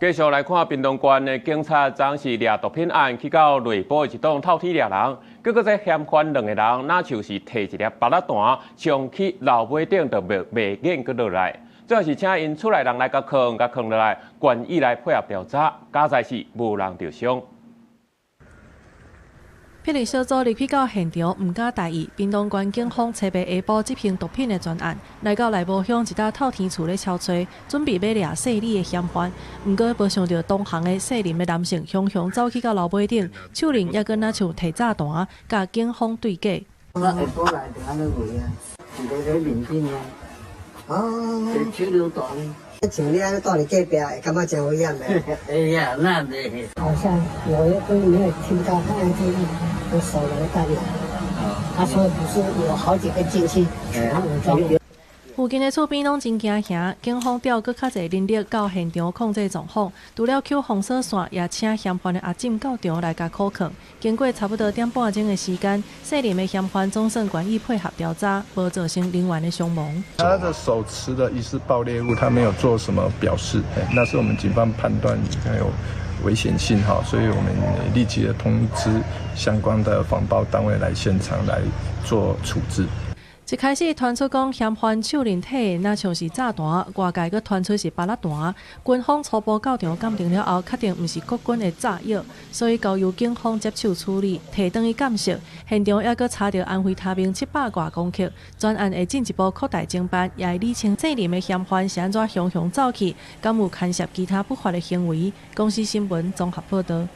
繼續來看屏東縣的警察，昨是掠毒品案去到內埔一棟透天掠人，結果這嫌犯兩个人，若像是提一粒芭樂彈，衝去樓尾頂就袂袂癮閣落來。最後是請𪜶厝內人來共囥，共囥落來，願意來配合調查，佳哉是無人著傷。霹靂小組入去到現場，毋敢大意。屏東縣警方揣暝下晡執行毒品的專案，來到內埔鄉一棟透天厝咧敲揣，準備欲掠姓李的嫌犯。毋過無想著同行的姓林的男性，雄雄走去到樓尾頂，手裡猶閣若像提炸彈，共警方對決。我下晡來就按呢圍啊，佇咧面頂啊，哦，手榴彈。像你按呢蹛佇隔壁，會感覺真危險的。哎呀，那的。好像有一個沒有聽到，他就是有手榴彈啊。他說不是有好幾個進去全武裝。附近的厝邊攏真驚嚇，警方調閣較濟人力到現場控制狀況，除了抾封鎖線，也請嫌犯的阿姊到場來共苦勸。經過差不多點半鐘的時間，姓林的嫌犯總算願意配合調查，無造成人員的傷亡。他的手持的疑似爆裂物，他沒有做什麼表示，那是我們警方判斷應該有危險性哈，所以我們立即的通知相關的防爆單位來現場來做處置。一開始傳出講嫌犯手裡提的若像是炸彈，外界閣傳出是芭樂彈。軍方初步到場鑑定了後，確定毋是國軍的炸藥，所以交由警方接手處理，提轉去鑑識。現場猶閣查著安非他命700外公克，專案會進一步擴大偵辦，也會理清姓林的嫌犯是按怎雄雄走去，敢有牽涉其他不法的行為。公視新聞綜合報導。